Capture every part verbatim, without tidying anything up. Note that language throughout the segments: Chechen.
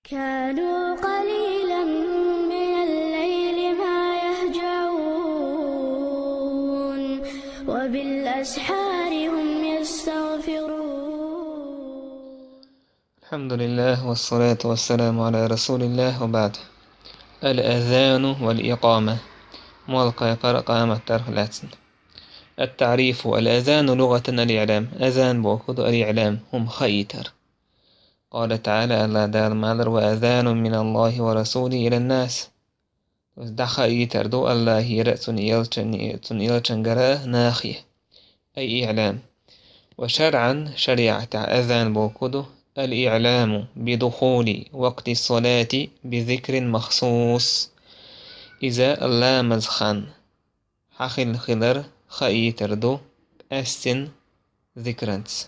كانوا قليلا من الليل ما يهجعون، وبالأسحار هم يستغفرون. الحمد لله، والصلاة والسلام على رسول الله، وبعد. الأذان والإقامة. Мол кхайкхар, къамат тӀарх лаьцна. التعريف. الأذان لغة الإعلام. Азан бохург да الإعلام, хӀума хаийтар. قال تعالى, АллахӀ Дала ма аллара: وأذان من الله ورسوله إلى الناس. То есть дӀахаийтар ду АллахӀера а, цун элчан-, цун элчангара а нахе. أي إعلام. وشرعا, шариӀатехь азан бохург да الإعلام بدخول وقت الصلاة بذكر مخصوص. Иза ламаза хан хьахилла хилар хаийтар ду къаьстина зикранца.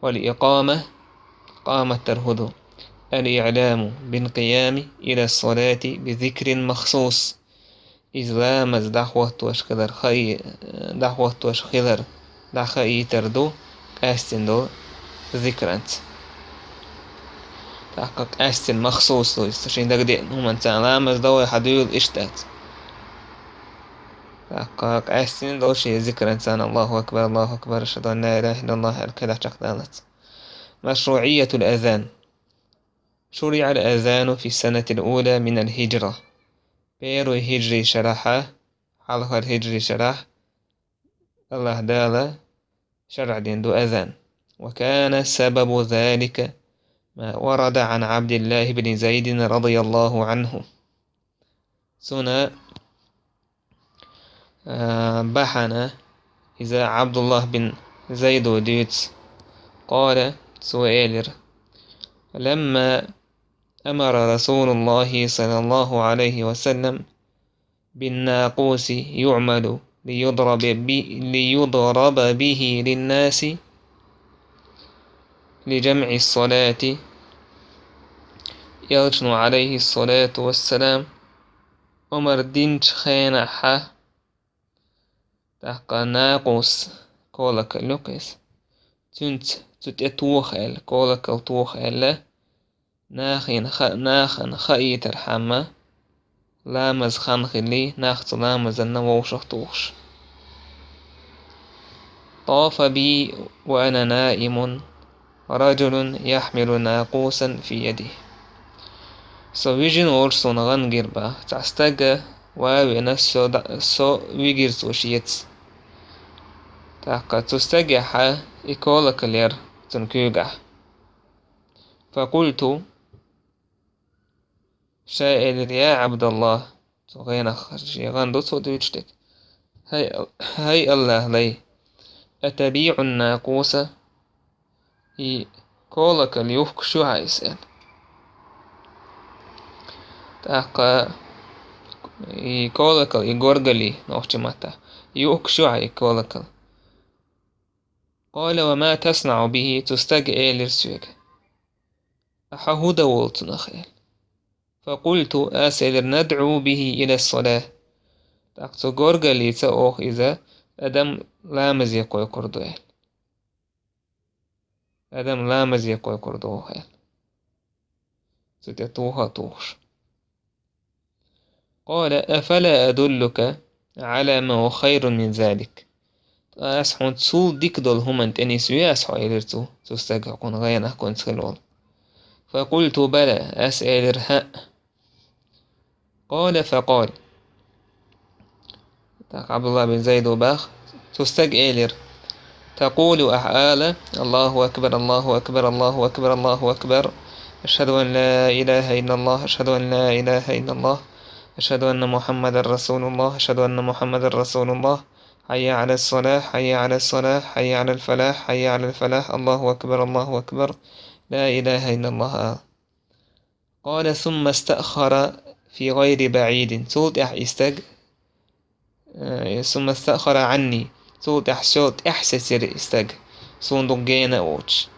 والإقامة, къамат тӀархьа ду, الإعلام بالقيام إلى الصلاة بذكر مخصوص. Иза ламаз дӀахӀоттош хилар хаи-, дӀахӀоттош хилар дӀахаийтар ду къаьстина долу зикранца. ТӀаккха къаьстина махсус ду иза, шен дагадеъна хӀуманца ламаз дан вай хьан дуьйла иштта дац. ТӀаккха къаьстина долу шен зикранца: الله أكبر، الله أكبر، أشهد أن لا إله إلا الله, аьлла кхидӀа чекхдаллалц. مشروعية الأذان. شرع الأذان في السنة الأولى من الهجرة. Первый хӀиджри шарахь, хьалхара хӀиджри шарахь, АллахӀ Дала шарӀ дина ду азан. وكان سبب ذلك ما ورد عن عبد الله بن زيد رضي الله عنه. Цуьнан, а, бахьана иза Ӏабдуллахь бин Зайдо дуьйцу. قال, цо элира: لما أمر رسول الله صلى الله عليه وسلم بالناقوس يعمل ليضرب ب-، ليضرب به للناس لجمع الصلاة. Элчано, عليه الصلاة والسلام, омар динчу хенахь, тӀаккха накъус, колокол ю-кх иза, цуьнца цу тӀе тоха аьлла, колокол тоха аьлла, нахана ха-, нахана хаийтархьама, ламаз хан хилли, нах цу ламазанна вовшахтухуш. طاف بي وأنا نائم رجل يحمل ناقوسا في يده. Со вижина волуш суна гӀан гира боху цхьа стаг, вевзаш со да-, со вигира цо шеца. ТӀаккха цу стагехь и колокол яра цуьнан куьйгахь. فقلت, ша элира: يا عبد الله, цу гӀенах шен гӀан ду цо дуьйцуш дерг. ХӀай, хӀай АллахӀан лай, أتبيع الناقوس, и колокол юхкуш ю хьан иза, аьлла. ТӀаккха и колокол, и горгали, нохчийн маттахь, юхкуш ю хьан и колокол. قال: وما تصنع به, цу стага элира соьга: ахьа хӀун дан волу цунах, аьлла. فقلت, ас элира: ندعو به إلى الصلاة. ТӀаккха цу горгаллица оха иза адам ламазе кхойкхур ду, аьлла. Адам ламазе кхойкхур ду оха, аьлла. Цу тӀе тоха а тухуш. قال: أفلا أدلك على ما هو خير من ذلك. Ткъа ас хьуна цул дика долу хӀуманна тӀе нисвий ас хьо, элира цо, цу стага, кхунна гӀенах кхунца хилла волу. فقلت: بلى, ас элира: хӀаъ. قال: فقال. ТӀаккха Ӏабдуллахь бин Зайдо боху, цу стага элира: تقول, ахьа ала: الله أكبر، الله أكبر، الله أكبر، الله أكبر. أشهد أن لا إله إلا الله، أشهد أن لا إله إلا الله. أشهد أن محمدا رسول الله، أشهد أن محمدا رسول الله. حي على الصلاة، حي على الصلاة، حي على الفلاح، حي على الفلاح. الله أكبر، الله أكبر. لا إله إلا الله. قال: ثم استأخر في غير بعيد. Цул тӀаьхьа и стаг, э, ثم استأخر عني. Цул тӀаьхьа со тӀаьхьа сецира и стаг, суна дукха гена а воцуш.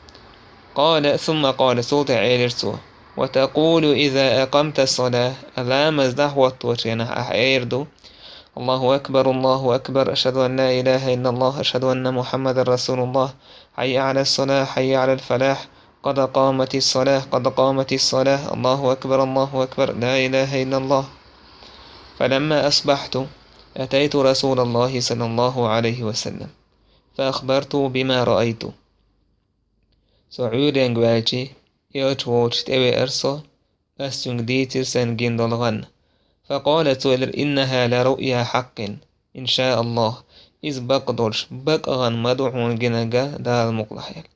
قال: ثم قال, цул тӀаьхьа элира цо: وتقول إذا أقمت الصلاة, ламаз дӀахӀотточу хенахь ахьа эр ду: الله أكبر، الله أكبر، أشهد أن لا إله إلا الله، أشهد أن محمدا رسول الله، حي على الصلاة، حي على الفلاح، قد قامت الصلاة، قد قامت الصلاة، الله أكبر، الله أكبر، لا إله إلا الله. فلما أصبحت أتيت رسول الله صلى الله عليه وسلم فأخبرته بما رأيت. Со Ӏуьйренга ваьлча, элча волчу тӀевеара со, ас цуьнга дийцира сайна гина долу гӀан. فقال, цо элира: إنها لرؤيا حق إن شاء الله. Иза бакъ долуш, бакъ гӀан ма ду хьуна гинарг, Дала мукъ лахь аьлла.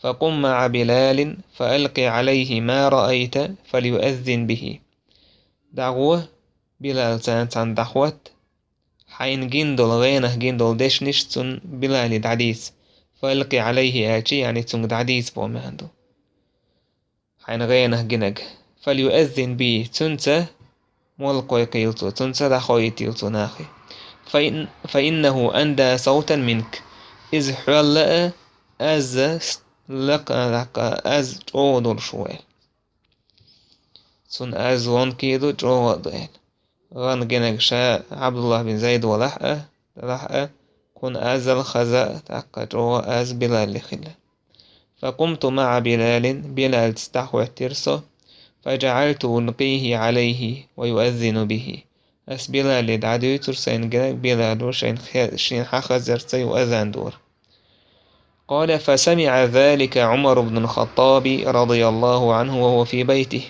فقم مع بلال فألق عليه ما رأيت فليؤذن به. ДӀагӀо, Билалца цхьаьна дӀахӀотта, хьайна гина долу, гӀенах гина долу дешнаш цунна Билале дӀадийца. فألق عليه аьлча, яъни цуьнга дӀадийца боху маьӀна ду. Хьайна гӀенах гинарг. فليؤذن به, цуьнца молла кхойкхийла цо, цуьнца дӀахоуьйтийла цо нахе. فإن، فإنه أندى صوتا منك. Иза хьол а, аз а, лакха, лакха, аз чӀогӀа долуш ву аьлла. Цуьнан аз лонкий ду, чӀогӀа а ду аьлла. ГӀан гинарг ша Ӏабдуллахь бин Зайд валахь а, далахь а, кхунна азал хаза а, тӀаккха чӀогӀа аз Билале хилла. فقمت مع بلال, Билалца дӀахӀоьттира со, فجعلت ألقيه عليه ويؤذن به. Ас Билале дӀадуьйцура сайна гинарг, Билало шайна хе-, шена хьахазарца юха азан дора. قال: فسمع ذلك عمر بن الخطاب رضي الله عنه وهو في بيته.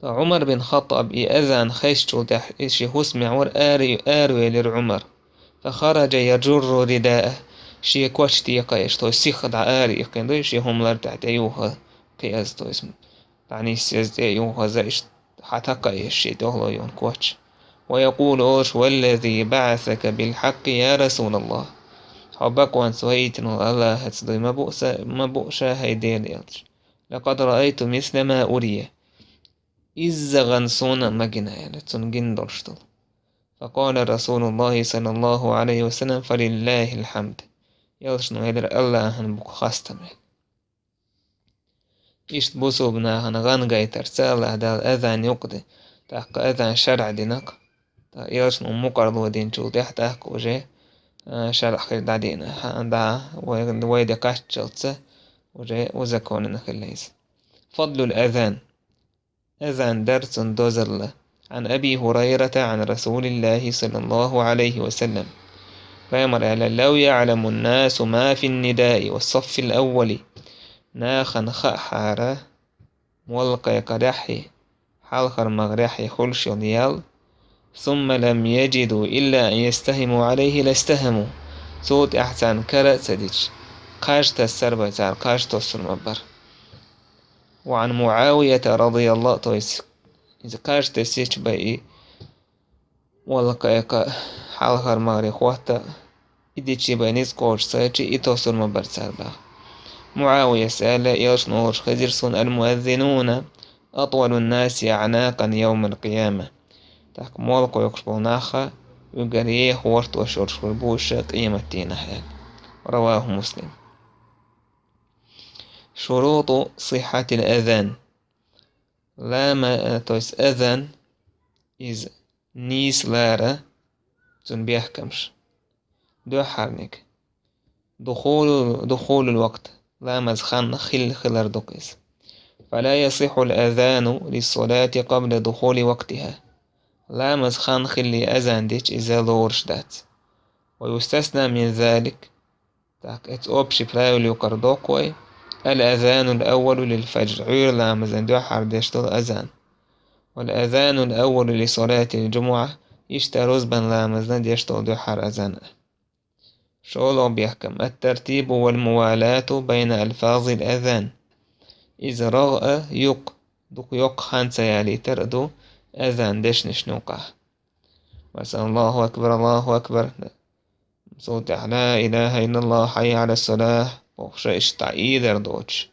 Ткъа Ӏумар бин Хаттаб и азан хезчул тӀаьхьа, иза шен хӀусамехь вара, ара-, аравелира Ӏумар. فخرج يجر رداءه, шен коч тӀе кхаеш, то есть сиха дӀа ара иккхина ду, шен хӀума лар тӀехь тӀеюха кхиаза, то есть дӀанисъяза, тӀеюхаза, иштта хьатакхаеш шен тӀехула йолу коч. ويقول, олуш: والذي بعثك بالحق يا رسول الله. Хьо бакъонца ваийтина волу АллахӀаца дуй, ма бу аса, ма бу ша, хӀай Делан элча. لقد رأيت مثل ما أري. Изза гӀан суна а ма гина аьлла, цунна гина долуш долу. فقال رسول الله صلى الله عليه وسلم: فلله الحمد. Элчано элира: АллахӀан бу хастам аьлла. Иштта бусулба нахана гӀан гайтарца АллахӀ Дала азан юкъади, тӀаккха азан шарӀ динарг, тӀаккха элчано мукъарло динчул тӀаьхьа тӀаккха уже, а, шарӀ хир дӀадиъна, хьан дӀа вай, вай де кхаччалца уже узаконена хилла иза. فضل الأذان. Азан дар цунна дозалла. عن أبي هريرة عن رسول الله صلى الله عليه وسلم. Пайхамара аьлла: لو يعلم الناس ما في النداء والصف الأول. Нахана хаахьара, молла кхайкхарехь, хьалхара магӀарехь хуьлуш йолу ял, ثم لم يجدوا إلا أن يستهموا عليه لاستهموا. Цул тӀаьхьа царна кара а ца дича, кхаж тассар бай цара кхаж тоссур ма бара. وعن معاوية رضي الله, то есть иза кхаж тесича бай и, молла кхайкха, хьалхара магӀаре хӀотта, и дичи бай ницкъ кхочуш ца хилча, и тосур ма бара цара баха. МуӀавияс аьлла, элчано олуш хезира суна: المؤذنون أطول الناس أعناقا يوم القيامة. ТӀаккха молла кхойкхуш болу нахха уггар еха хӀордош йолуш хир бу уьш къематдийнахь аьлла. رواه مسلم. شروط صحة الأذان. Лама, э, то есть азан, иза нийса лара, цуьнан бехкамаш. Дуьххьарниг. دخول، دخول الوقت. Ламаз хан хилла хилар ду-кх иза. فلا يصح الأذان للصلاة قبل دخول وقتها. Ламаз хан хилле азан дича иза лоруш дац. ويستثنى من ذلك. Так, эцу общий правил юкъара доккхой: الأذان الأول للفجر, Ӏуьйра ламазан дуьххьара деш долу азан. والأذان الأول لصلاة الجمعة, иштта рузбан ламазна деш долу дуьххьара азан. ШолгӀа бехкам: الترتيب والموالاة بين ألفاظ الأذان. Иза рогӀ а, юкъ, дукха йоккха хан ца ялийтар а ду азан дешнашна юкъахь. Масала, الله أكبر، الله أكبر. Цул тӀаьхьа لا إله إلا الله، حي على الصلاة бохуш, иштта ийдар доцуш.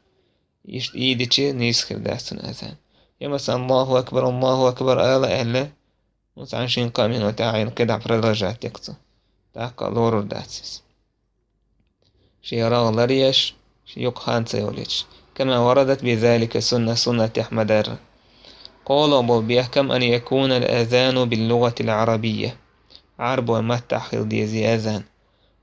Иштта ийдичи нийса хир дац цуьнан азан. Я, масала, الله أكبر، الله أكبر ала аьлла, ну, цхьана шина-кхаа минута Ӏийна кхидӀа продолжать дерг цо. ТӀаккха лорур дац иза. Шен рагӀ ларъеш, шен юкъ хан ца йолуьйтуш. كما وردت بذلك السنة, суннатехь ма-дарра. КхоалгӀа болу бехкам: أن يكون الأذان باللغة العربية, Ӏарбойн маттахь хила деза и азан.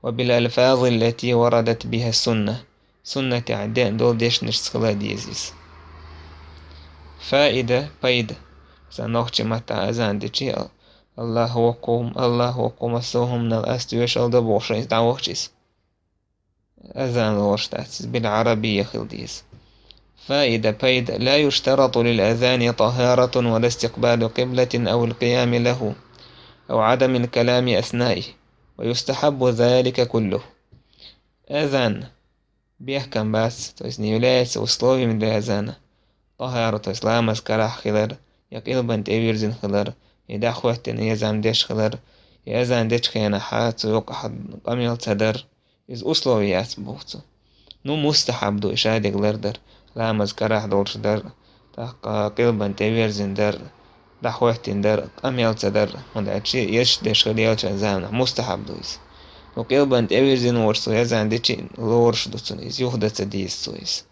وبالألفاظ التي وردت بها السنة, суннатехь деана долу дешнашца хила деза иза. Фаида, пайда. Сан нохчийн маттахь азан дичи, Аллаху акбар, Аллаху акбар, массо а хӀуманал ас тоьшалла до бохуш, иза дӀавахча иза. Азан лоруш дац иза, бил Ӏарабия хила деза. Фаида, пайда. لا يشترط للأذان طهارة ولا استقبال قبلة أو القيام له أو عدم الكلام أثنائه، ويستحب ذلك كله. Азан бехкам бац, то есть не является условием для азана тахара, то есть ламаз карахь хилар, я къилбан тӀевирзина хилар, я дӀахӀоьттина азан деш хилар, я азан дечу хенахь цу юкъахь къамел ца дар, иза условие яц боху цо. Ну, мустахьаб ду и шадерг лардар, ламаз карахь долуш дар, тӀаккха къилбан тӀевирзина дар, дӀахӀоьттина дар, къамел ца дар, хӀунда аьлча ерш деш хила еллачу заманахь мустахьаб ду иза. Ну, къилбан тӀевирзина волуш цо азан дичи лоруш ду цунна иза, юха дан ца деза цо иза.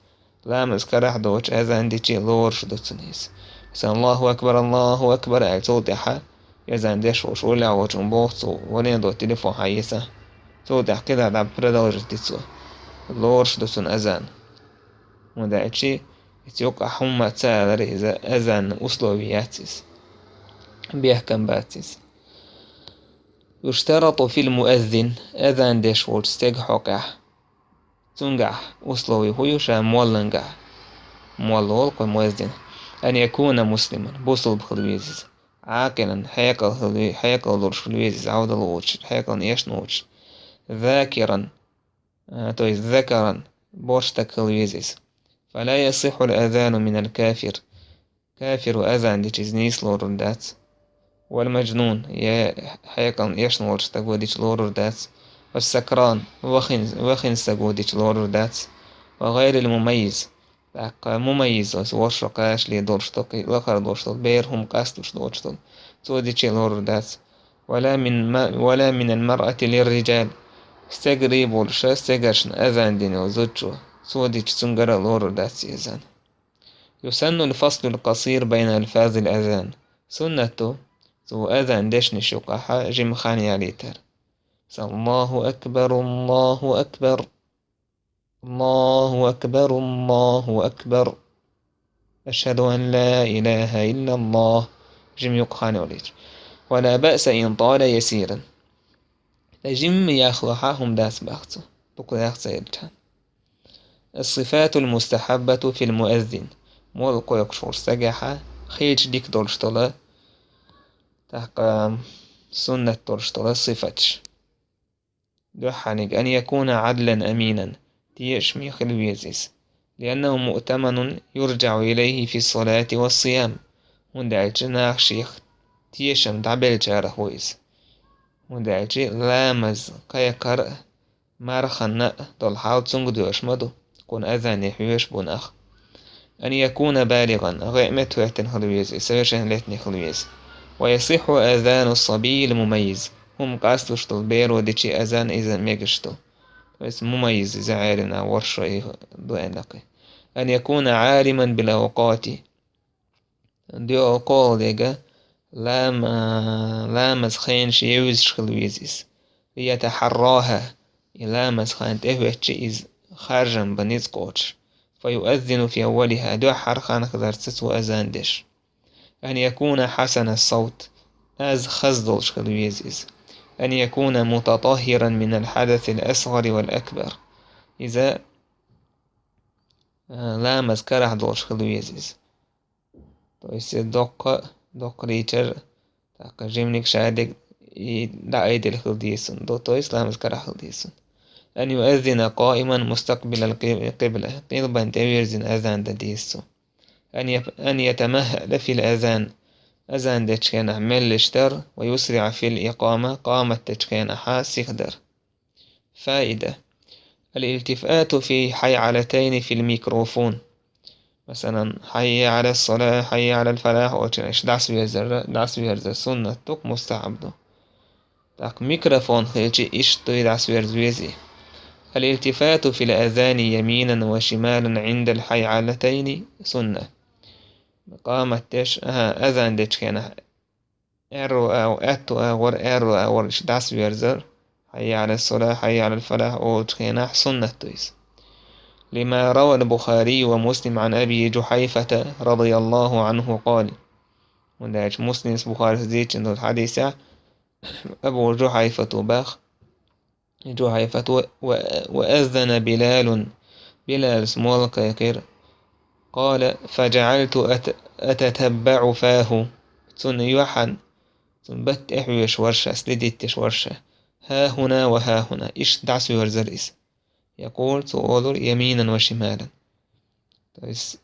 Ламаз карахь доцуш азан дичи лоруш ду цунна иза. Сан Аллаху акбар, Аллаху акбар аьлла, цул тӀаьхьа азан деш волуш уллехь волчун боху цо, вален до телефон хьаеса. Цул тӀаьхьа кхидӀа дӀа продолжить ди цо. Лоруш ду цунна азан. ХӀунда аьлча иза юкъахь хӀумма ца алара, иза азанна условие яц иза. Бехкам бац иза. يشترط في المؤذن, азан деш волчу стеган хьокъехь. Цуьнгахь условие хӀун ю ша моллангахь? Молла волу кху муэззин. أن يكون مسلما, бусулба хила веза иза. عاقلا, хьекъал хила ве-, хьекъал долуш хила веза иза, Ӏовдал воцуш, хьекъална эшна воцуш. ذاكرا, а, то есть ذكرا, боьрша стаг хила веза иза. فلا يصح الأذان من الكافر. Кафиро азан дича иза нийса лорур дац. والمجنون, я хьекъална эшна волчу стаго дича лорур дац. والسكران, вахина, вахина стаго дича лорур дац. وغير المميز, тӀаккха мумаййиз, оцу ворхӀ шо кхачале долуш долу, кхин лахара долуш долу, бер хӀума къасталуш доцуш долу, цо дича лорур дац. ولا من م-, ولا من المرأة للرجال, стегарий болуша, стегаршна азан дина йолу зудчо, цо дича цуьнгара а лорур дац иза азан. يسن الفصل القصير بين ألفاظ الأذان. Суннат ду цу азан дешнаш юкъахь жима хан ялийтар. Сан: الله أكبر، الله أكبر، الله أكبر، الله أكبر، أشهد أن لا إله إلا الله. Жима юкъа хан йолуьйтуш. ولا بأس إن طال يسيرا. Ткъа жимма яхлахь а хӀума дац боху цо, дукха яха ца елча. الصفات المستحبة في المؤذن. Молла кхойкхуш волчу стагехь хилча дика долуш долу, тӀаккха суннат долуш долу сифаташ. Дуьххьарниг: أن يكون عدلا أمينا. Тешаме хила веза иза. لأنه مؤتمن يرجع إليه في الصلاة والصيام. ХӀунда аьлча наха шех тешам дӀабеллачарах ву иза. ХӀунда аьлча ламаз кхайкхар а, марханна а долу хьал цуьнга доьшуш ма ду, кхунна азане хьоьжуш бу нах. أن يكون بالغا, гӀеа меттахӀоьттина хила веза, и совершеннолетний хила веза. ويصح أذان الصبي المميز. ХӀума къасталуш долу беро дича азан иза мегаш ду. То есть мумаййиз иза Ӏерина ворхӀ шо и ду аьлла кхин. أن يكون عالما بالأوقات. ДоьалгӀа кхоалгӀа дега лам-, ламаз хенаш евзаш хила веза иза. ليتحراها. И ламаз хан тӀехӀоьттича иза харжам бан ницкъ кхочуш. فيؤذن في أولها. Дуьххьара хан хиларца цо азан деш. أن يكون حسن الصوت. Аз хаза долуш хила веза иза. أن يكون متطهرا من الحدث الأصغر والأكبر. Иза, а, ламаз карахь долуш хила веза иза. То есть доккха, доккха лийчар, тӀаккха жиманиг шадерг и дӀаайделла хила деза цунна. До, то есть ламаз карахь хила деза цунна. أن يؤذن قائما مستقبل القبلة. Къилбан тӀевирзина азан дан деза цо. أن يت-، أن يتمهل في الأذان. Азан дечу хенахь меллаш дар, ويسرع في الإقامة, къамат дечу хенахьа сиха дар. فائدة: الالتفات في حيعلتين في الميكروفون. Масалан, حي على الصلاة، حي على الفلاح олучу хенахь иштта дӀасаверзар, дӀасаверзар суннат ду-кх, мустахьаб ду. ТӀаккха микрофон хилча иштта и дӀасаверза веза. الالتفات في الأذان يمينا وشمالا عند الحيعلتين سنة. Къамат деш, аха, азан дечу хенахь аьрру агӀор, аьтту агӀор, аьрру агӀор иштта дӀасаверзар, حي على الصلاة، حي على الفلاح олучу хенахь суннат ду иза. لما روى البخاري ومسلم عن أبي جحيفة رضي الله عنه قال. ХӀунда аьлча Муслимас, Бухарис дийцина долчу хьадисехь Абу Жухьайфата боху, Жухьайфата: «Ва, ва, ва аззана Билалун». Билалас молла кхайкхира. «Къала, фаджаӀалту ат-, ататаббаӀу фаху». Цунна юьхьан, цунна батта тӀехьоьжуш вара ша, следить деш вара ша. «Хьа-хӀуна ва хьа-хӀуна». Иштта дӀасаерзара иза. «Якъулу», цо олура, «яминан ва шималан». То есть,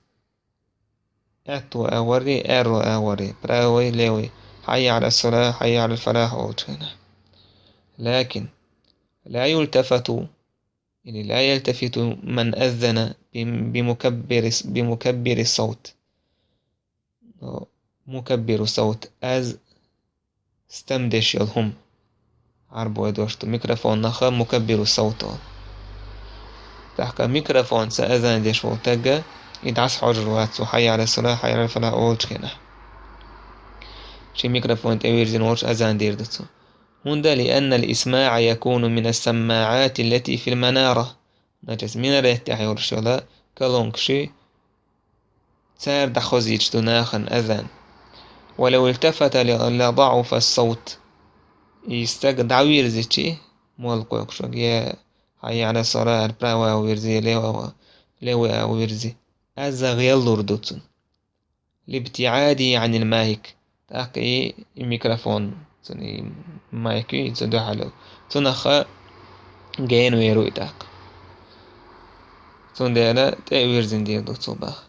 аьтту агӀор а, аьрру агӀор а, правый, левый, «Хьайя Ӏала ссалахь, хьайя Ӏала фалахь» олучу хенахь. Лакин ла юлтафату, или ла ялтафиту ман аззана би-, бимукаббири с-, бимукаббири савт. Но мукаббиру савт, аз стам деш йолу хӀума. Ӏарбойн дош ду микрофонах мукаббиру савт олу. ТӀаккха микрофонца азан деш волу стаг, и дӀасахьожур вац цо «Хьайя Ӏала ссалахь, хьайя Ӏала фалахь» олучу хенахь. Шен микрофон тӀевирзина волуш азан дийр ду цо. ХӀунда, «лианна ал-исмаӀа якуну мина ссаммаӀати ллати фил манара». Значит, минарет тӀехь йолуш йолу колонкаш, цара дӀахозуьйтуш ду нахана азан. «Ва лав илтафата ла, ла даӀуфа ссавт». И стаг дӀавирзича, молла кхойкхуш верг, я «Хьайя Ӏала ссалахь» аьлла, правый агӀор вирзи, я левый агӀор, левый агӀор вирзи, азан гӀеллур ду цуьнан. «ЛибтиӀадихӀи Ӏанил майк». ТӀаккха и, и микрофон, цуьнан и майк ю, и цу дуьхьал йолу, цунах гена вер ву и тӀаккха. Цундела тӀе а вирзина дийр ду цо боху.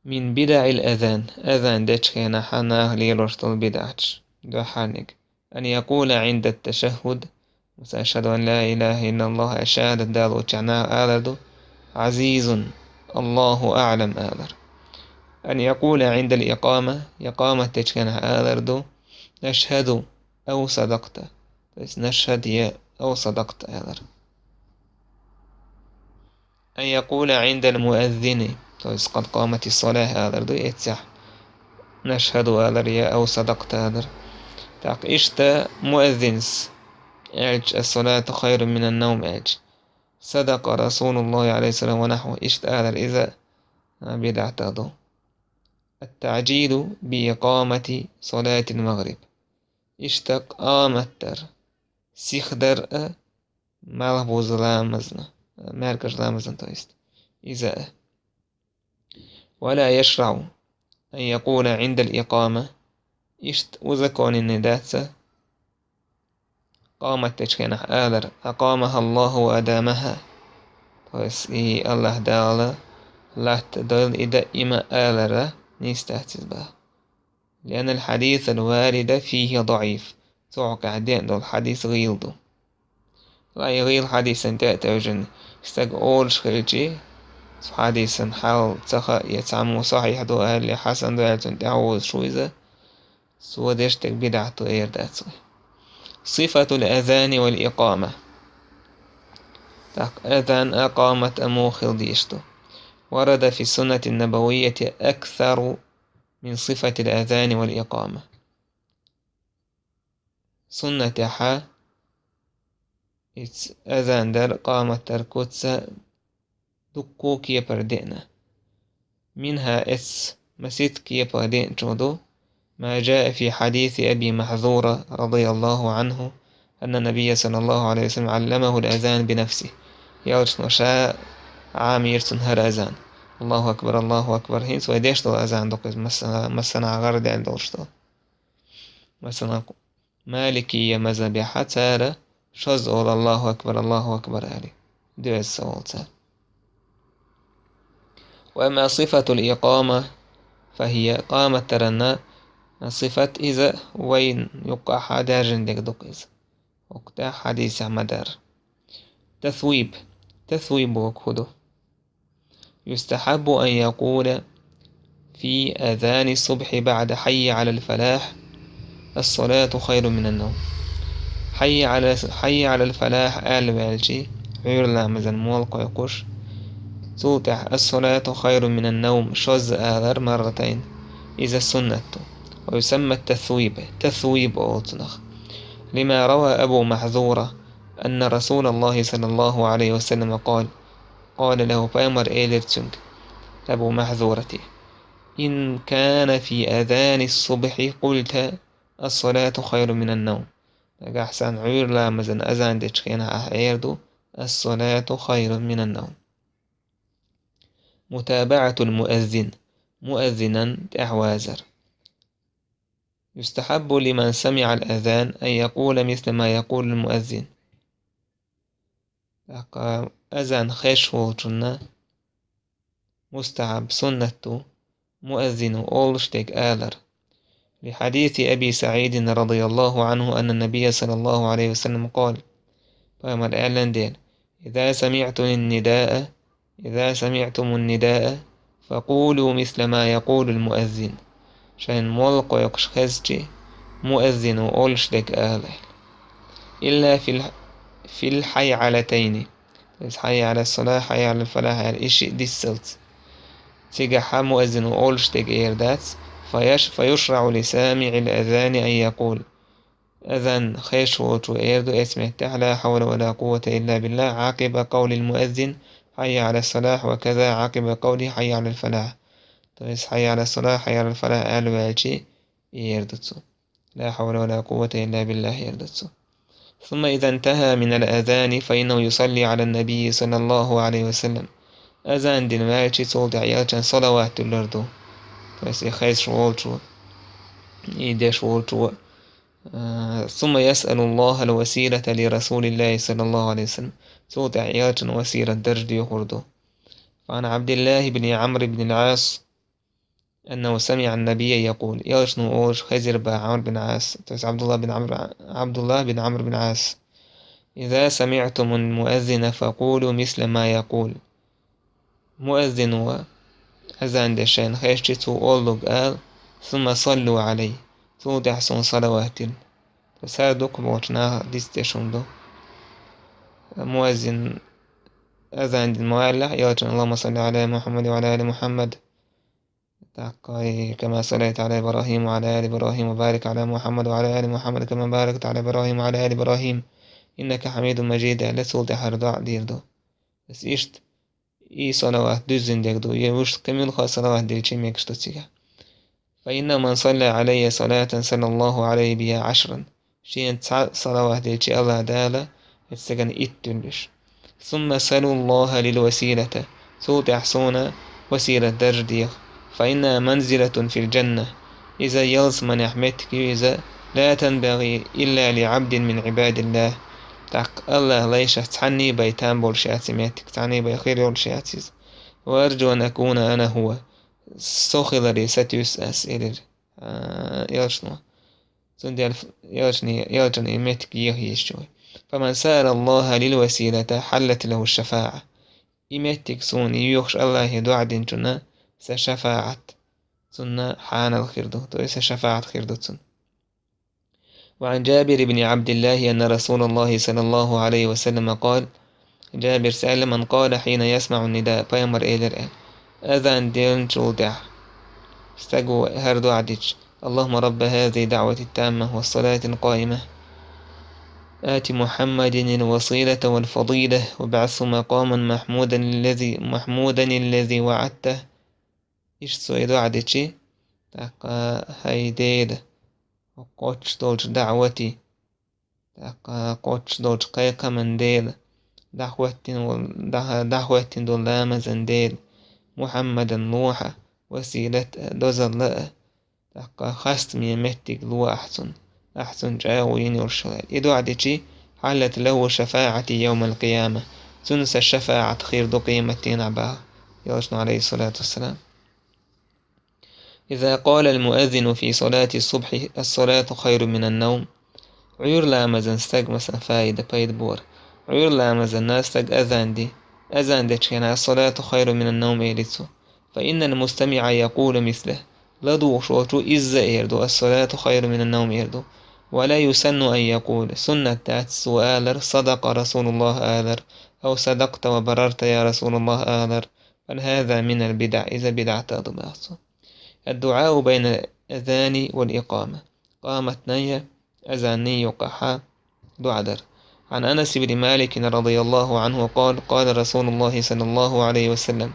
«Мин бидаӀил азан», азан дечу хенахь наха лелош долу бидӀаташ, дуьххьарниг. «Ан якъула Ӏинда тташаххуд», масала, «Ашхаду ан ла илаха иллаллахӀ», шахӀадат далочохь наха алар ду: «Ӏазизун, Аллаху аӀлам», алар. «Ан якъула Ӏиндал икъама», икъамат дечу хенахь алар ду: «Ашхаду ав садакъта», то есть «Нашхад я ав садакъта» алар. «Ан якъула Ӏиндал муаззини», то есть «Къад къаматис салахь» алар ду эццехь, «Нашхаду» алар я «Ав садакъта» алар. ТӀаккха иштта муаззинс аьлча: «Ас-салату хайрун минан навм» аьлча: «Садакъа РасулуллахӀи, Ӏалайхиссалам», ва нахьву, иштта алар иза, а, бидӀат ду. «Ат-таӀжилу би икъамати салатил магъриб». Иштта къамат дар, сиха дар а, малхбуза ламазна, маьркӀажа ламазна, то есть, иза а. «Ва ла яшраӀу ан якъула Ӏиндал икъама», иштта узаконенный дац, къамат дечу хенахь алар: «АкъамахӀаллахӀу ва адамахӀа», то есть, и АллахӀ Дала латта дойла и даима алара нийса дац иза боху. «Лианнал хьадисал варида фихӀи даӀиф», цу хьокъехь деана долу хьадис гӀийла ду. Ва и гӀийла хьадисан тӀе а тевжина, стаг олуш хилчи, цу хьадисан хьал ца хаьа, я цхьаммо сахьихь ду аьлла, я хьасан ду аьлла, цунна тӀаьхьавозуш ву иза, цо деш дерг бидӀат ду эр дац вай. «Сифатул азани вал икъама». ТӀаккха азан а, къамат а муха хила дезаш ду. «Варада фи суннати набавийяти аксару мин сифатил азани вал икъама». Суннатехьа иза азан дар, къамат дар куц а дуккха кепара деана. «МинхӀа», эццахь масийтта кепара деанчух ду: «Ма жаа фи хьадиси Аби Махьзура, радияллаху Ӏанху, анна Набийя, саллаллаху Ӏалайхи ва саллам, Ӏалламахул азан бинафсихӀ». Элчано ша Ӏамийра цунна хӀара азан. Аллаху акбар, Аллаху акбар. ХӀинца вай деш долу азан ду-кх иза, массана-, массанхьа гӀарадаьлла долуш долу. Масала, Маликийя мазхабехьа цара шозза олу «Аллаху акбар, Аллаху акбар» аьлла, доьазза ца олу цара. «Ва амма сифатул икъама, фахӀия», къамат даран сифат иза вайн юккъахьа даьржина дерг ду-кх иза. ХӀокху тӀехь хьадисехь ма-дарра. Тасвиб. Тасвиб бохург хӀун ду? «Юстахьаббу ан якъула фи азани ссубхьи баӀда хьаййа Ӏалал фалахь: ас-салату хайрун минан навм». Хьаййа Ӏала, хьаййа Ӏалал фалахь аьлла ваьлчи, Ӏуьйра ламазан молла кхойкхуш, цул тӀаьхьа «ас-салату хайрун минан навм» шозза алар марратайн, иза суннат ду. Ва юсамма тасвиб, тасвиб олу цунах. Лима рава Абу Махьзура, أن رسول الله صلى الله عليه وسلم قال، قال له, пайхамар элира цуьнга, Абу Махьзурате: إن كان في أذان الصبح قلت: الصلاة خير من النوم. Нагахь санна Ӏуьйра ламазан азан дечу хенахь ахь эр ду: الصلاة خير من النوم. متابعة المؤذن. Муаззинан тӀаьхьавазар. يستحب لمن سمع الأذان أن يقول مثل ما يقول المؤذن. ТӀаккха азан хезаш волчунна мустахьаб, суннат ду, муаззино олуш дерг алар. لحديث أبي سعيد رضي الله عنه أن النبي صلى الله عليه وسلم قال, пайхамар аьлла дела: إذا سمعتم النداء، إذا سمعتم النداء، فقولوا مثل ما يقول المؤذن. Шайна молла кхойкхуш хезчи, муаззино олуш дерг ала. إلا في الح-، في الحيعلتين. Иза حي على الصلاة، حي على الفلاح аьлла, и шиъ диссалц. Цигахь муаззино олуш дерг эр дац, فيش-، فيشرع لسامع الأذان أن يقول. Азан хезаш волчо эр ду эцу меттехь: لا حول ولا قوة إلا بالله، عقب قول المؤذن: حي على الصلاة، وكذا عقب قوله: حي على الفلاح. То есть, حي على الصلاة، حي على الفلاح аьлла ваьлчи, эр ду цо. لا حول ولا قوة إلا بالله эр ду цо. ثم إذا انتهى من الأذان فإنه يصلي على النبي صلى الله عليه وسلم. Азан дина ваьлчи, цул тӀаьхьа элчанна салават дуьллур ду. То есть, и хезаш волчо, и деш волчо. Э, ثم يسأل الله الوسيلة لرسول الله صلى الله عليه وسلم. Цул тӀаьхьа элчанна василат даржа доьхур ду. فعن عبد الله بن عمرو بن العاص أنه سمع النبي يقول. Элчано олуш хезира бах Ӏамр бин Ӏас, то есть Ӏабдулла бин Ӏамр, Ӏабдулла бин Ӏамр бин Ӏас: إذا سمعتم المؤذن فقولوا مثل ما يقول. Муаззино азан деш шайна хезчи, цо оллург ала: ثم صلوا علي. Цул тӀаьхьа суна салават дила. То есть хӀара дукхахболчу наха дицдеш хӀума ду. Муаззин азан дина ма ваьллехь, элчано: اللهم صل على محمد وعلى آل محمد. ТӀаккха: كما صليت على إبراهيم وعلى آل إبراهيم وبارك على محمد وعلى آل محمد كما باركت على إبراهيم وعلى آل إبراهيم إنك حميد مجيد аьлла, цул тӀаьхьа дуӀа дийр ду. Ас иштта и салават дуьззина дерг ду, я вуьшта кхин муьлхха салават делча мегаш ду цигахь. فإنه من صلى علي صلاة صلى الله عليه بها عشرا. Шена цхьа салават делча, АллахӀ Дала оцу стагана итт дуьллуш. ثم سلوا الله لي الوسيلة. Цул тӀаьхьа суна василат даржа деха. فإنها منزلة في الجنة. Иза ялсаманехь меттиг ю иза, لا تنبغي إلا لعبد من عباد الله. ТӀаккха АллахӀан лайшах цхьанний бен там болуш яц и меттиг, цхьанний бен хир йолуш яц иза. وأرجو أن أكون أنا هو. Со хиларе сатуьйсу ас, элира, а, элчано. Цундела элчане, элчане и меттиг еха еза вай. فمن سأل الله لي الوسيلة حلت له الشفاعة. И меттиг суна йоьхуш АллахӀе дуӀа динчунна сан шафаӀат цунна хьанал хир ду, то есть сан шафаӀат хир ду цунна. وعن جابر بن عبد الله أن رسول الله صلى الله عليه وسلم قال, Джабира аьлла: من قال حين يسمع النداء, пайхамара элира аьлла, азан деллачул тӀаьхьа стага хӀара дуӀа дича: اللهم رب هذه الدعوة التامة والصلاة القائمة آت محمدا الوسيلة والفضيلة وابعثه مقاما محمودا الذي، محمودا الذي وعدته. Иштта цо и дуӀа дичи, тӀаккха: хӀай Дела, кхоччуш долчу даӀвати, тӀаккха кхоччуш долчу кхайкхаман Дела, дӀахӀоьттина волу, дӀа-, дӀахӀоьттина долу ламазан Дела, Мухьаммадан лохьа, василат а, дозалла а, тӀаккха хастаме меттиг ло ахь цунна, ахь цунна чӀагӀо йина йолуш хилла. И дуӀа дичи: حلت له شفاعتي يوم القيامة. Цунна сан шафаӀат хир ду къематдийнахь баха, элчано, алейхиссалату вассалам. إذا قال المؤذن في صلاة الصبح: الصلاة خير من النوم. Ӏуьйра ламазан стаг, масала, фаида, пайда бора. Ӏуьйра ламазан стаг азан де, азан дечу хенахь: الصلاة خير من النوم, элира цо. فإن المستمع يقول مثله. ЛадугӀуш волчо изза эр ду: الصلاة خير من النوم эр ду. ولا يسن أن يقول, суннат дац цо алар: صدق رسول الله алар, أو صدقت وبررت يا رسول الله алар. بل هذا من البدع, иза бидӀатах ду боху цо. الدعاء بين الأذان والإقامة. Къаматан а, азанан а юкъахь дуӀа дар. عن أنس بن مالك رضي الله عنه قال: قال رسول الله صلى الله عليه وسلم: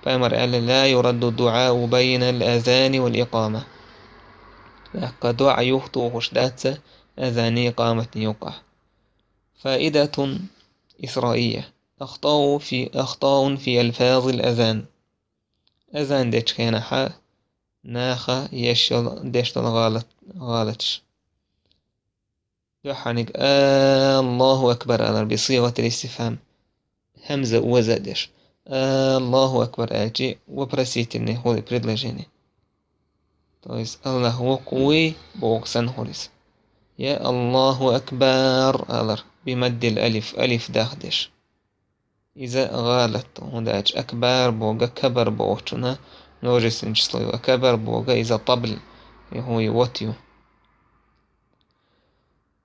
Пайхамара аьлла: لا يرد الدعاء بين الأذان والإقامة. ТӀаккха дуӀа юхатохуш дац азанний, икъаматний юкъахь. فائدة إثرائية: أخطاء في، أخطاء في ألفاظ الأذان. Азан дечу хенахь наха еш йолу, деш долу гӀалат-, гӀалаташ. Дуьххьарниг «Аллаху акбар» алар, би сигъатил истифхам, хьамза оза а деш. «Аллаху акбар» аьлчи, вопросительный хуьлу предложение. То есть Аллах воккха вуй боху санна хуьлу иза. Я «Аллаху акбар» алар, би маддил алиф, алиф дахдеш. Иза гӀалат ду, хӀунда аьлча акбар боху кабар бохучунна множественное число ю, а кабар боху иза табл, и хӀун ю, вот ю.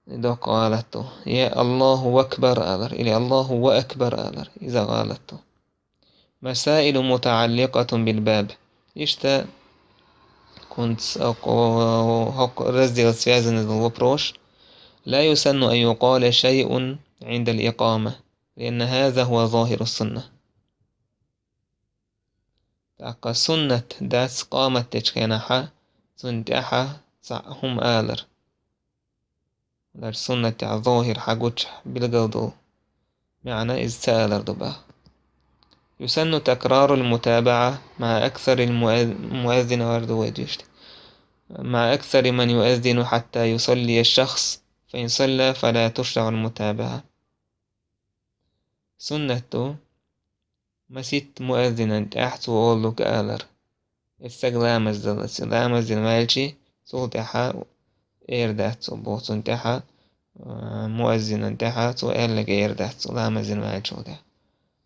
И доккха гӀалат ду. Я «Аллаху акбар» алар или «Аллаху ва акбар» алар, иза гӀалат ду. مسائل متعلقة بالباب. Иштта кунц хӀокху, хӀокху раздел связанный долу вопрос. لا يسن أن يقال شيء عند الإقامة، لأن هذا هو ظاهر السنة. ТӀаккха суннат дац къамат дечу хенахьа цунна тӀаьхьа цхьаъ хӀума алар. Лар суннатехь зохир хьагуччахь билгал долу маьӀна иза ца алар ду баха. يسن تكرار المتابعة مع أكثر المؤذ-، المؤذن ورد ويدوشت. مع أكثر من يؤذن حتى يصلي الشخص، فإن صلى فلا تشرع المتابعة. Суннат ду, маситта муэззинан тӀаьхьа цо олу лука алар. Эс стаг ламаз даллалц, ламаз дина ваьлчи, цул тӀаьхьа эр дац цо боху, цунна тӀаьхьа, а, муэззинан тӀаьхьа цо аьлларг эр дац цо, ламаз дина ваьлчул тӀаьхьа.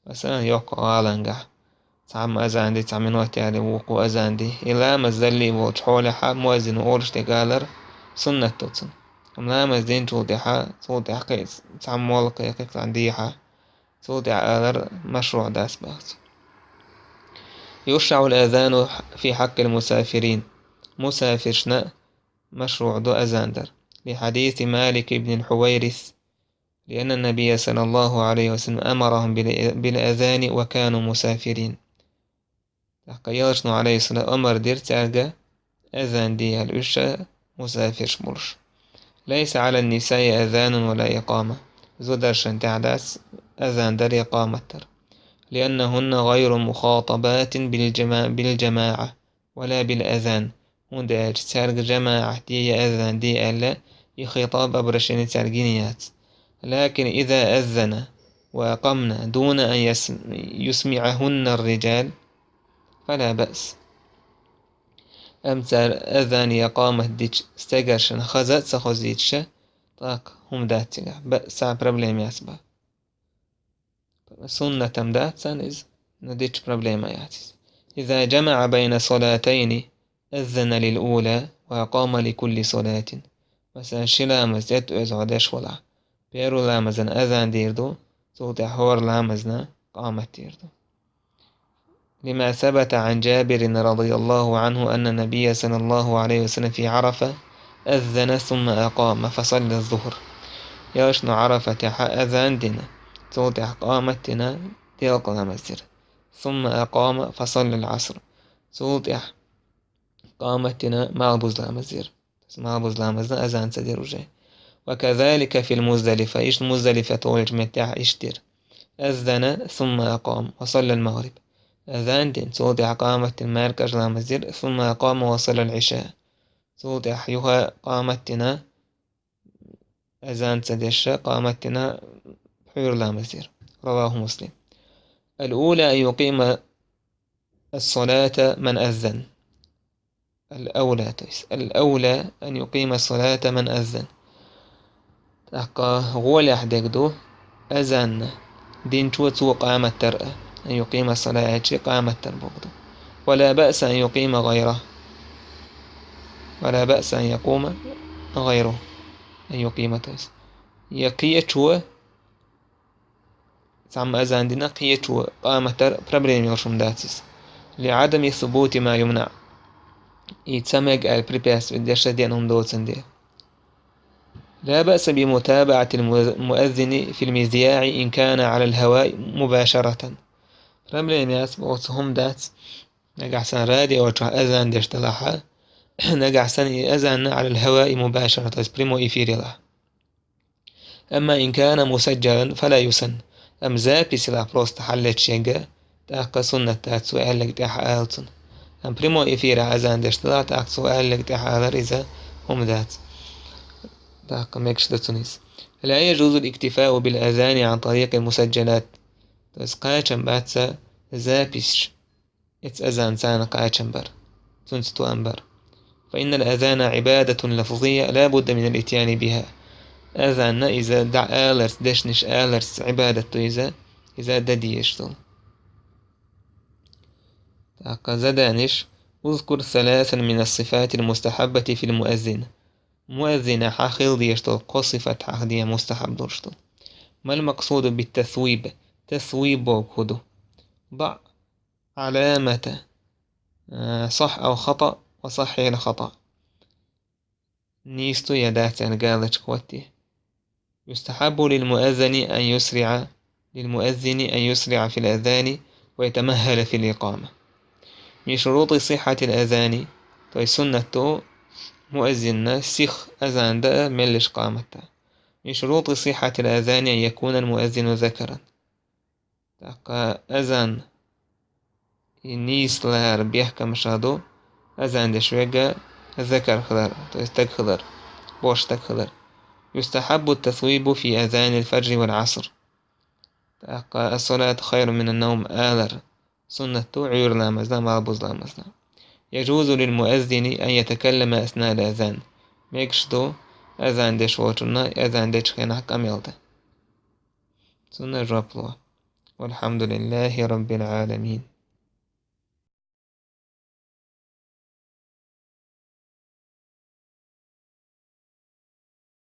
Масалан, йоккха гӀалангахь цхьамма азан ди, цхьа минот яьлли, вукхо азан ди. И ламаз даллий волчу хьолехьа муэззино олуш дерг алар суннат ду цунна. Амма ламаз динчул тӀаьхьа, цул тӀаьхьа кхин а цхьамма молла кхайкхи, цхьаъ дехьа, цул тӀаьхьа алар машруъ дац баха цо. يشرع الأذان في حق المسافرين. Мусафиршна машруъ ду азан дар. لحديث مالك بن الحويرث، لأن النبي صلى الله عليه وسلم أمرهم بال-، بالأذان وكانوا مسافرين. ТӀаккха Элчано, алейхиссалам, амар дира цаьрга азан де аьлла, уьш ша мусафирш болуш. ليس على النساء أذان ولا إقامة. Зударшна тӀехь дац азан дар я къамат дар. لأنهن غير مخاطبات بالجما-، بالجماعة ولا بالأذان. ХӀунда аьлча цаьрга жамаӀат де я азан де аьлла, и хитаб, обращение цаьрга йина яц. لكن إذا أذن وأقمن دون أن يس-، يسمعهن الرجال، فلا بأس. Амма цара азан я къамат дича стегаршна хаза а ца хозуьйтуша, тӀаккха хӀума дац цигахь, баъса, проблема яц баха. Суннатам дац царна иза, но дича проблема яц иза. إذا جمع بين صلاتين أذن للأولى وأقام لكل صلاة. Масалан, ши ламаз тӀе а оьзуш деш валахь, первый ламазан азан дийр ду, цул тӀаьхьа хӀора ламазна къамат дийр ду. لما ثبت عن جابر رضي الله عنه أن النبي صلى الله عليه وسلم في عرفة أذن ثم أقام فصلى الظهر. Элчано Арафатехьа азан дина, цул тӀаьхьа къамат дина, делкъа ламаз дира. ثم أقام فصلى العصر. Цул тӀаьхьа къамат дина, малхбуза ламаз дира. Малхбуза ламазна азан ца дира уже. وكذلك في المزدلفة. Иштта Муздалифа олучу меттехь иштта дира. أذن ثم أقام وصلى المغرب. Азан дина, цул тӀаьхьа къамат дина, маьркӀажа ламаз дира, ثم أقام وصلى العشاء. Цул тӀаьхьа юха къамат дина, азан ца деш, къамат дина, пхьуьйра ламаз дира. رواه مسلم. الأولى أن يقيم الصلاة من أذن. الأولى, то есть, الأولى أن يقيم الصلاة من أذن. ТӀаккха гӀолехь дерг ду, азан динчо цо къамат дар а, أن يقيم الصلاة аьлчи къамат дар боху ду. ولا بأس أن يقيم غيره. ولا بأس أن يقوم غيره. أن يقيم, то есть. Я кхечо, цхьамма азан дина, кхечо къамат дар проблема йолуш хӀума дац иза. لعدم ثبوت ما يمنع. И ца мега аьлла препятствие деш деана хӀума доцун де. لا بأس بمتابعة المؤذن في المذياع إن كان على الهواء مباشرة. Проблема яц, оцу хӀума дац. Нагахь санна радио чохь азан деш делахь, нагахь санна и азан على الهواء مباشرة, то есть прямой эфир елахь. أما إن كان مسجلا فلا يسن. Амма запись елахь, просто хьаллеташ ерг, тӀаккха суннат дац, цо аьлларг тӀаьхьа ала цунна. Амма прямой эфирехь азан деш делахь, тӀаккха цо аьлларг тӀаьхьа алар иза хӀума дац. ТӀаккха мегаш ду цунна иза. لا يجوز الاكتفاء بالأذان عن طريق المسجلات. То есть кхачам бац записьш, эцу азанца кхачам бар, цуьнца тоам бар. فإن الأذان عبادة لفظية لا بد من الإتيان بها. Азан иза дӀа аларца, дешнаш аларца Ӏибадат ду иза, иза дан дезаш долу. ТӀаккха заданиш: اذكر ثلاثا من الصفات المستحبة في المؤذن. Муэззинехь хила дезаш долу кхо сифат хьахаде мустахьаб долуш ду. ما المقصود بالتثويب؟ Тасвиб бохург хӀун ду? ضع علامة، а, صح أو خطأ وصحح الخطأ. Нийса ду я дац аьлла галочка хӀотте. يستحب للمؤذن أن يسرع، للمؤذن أن يسرع في الأذان ويتمهل في الإقامة. من شروط صحة الأذان, то есть суннат ду муэззинна сиха азан дан меллаша къаматта. من شروط صحة الأذان أن يكون المؤذن ذكرا. ТӀаккха азан и нийса лара бехкамашах ду азан деш верг закар хилар, то есть стаг хилар, боьрша стаг хилар. يستحب التثويب في أذان الفجر والعصر. ТӀаккха الصلاة خير من النوم алар суннат ду Ӏуьйра ламазна, малхбуза ламазна. يجوز للمؤذن أن يتكلم أثناء الأذان. Мегаш ду азан деш волчунна азан дечу хенахь къамел дан. Цунна жоп ло. والحمد لله رب العالمين.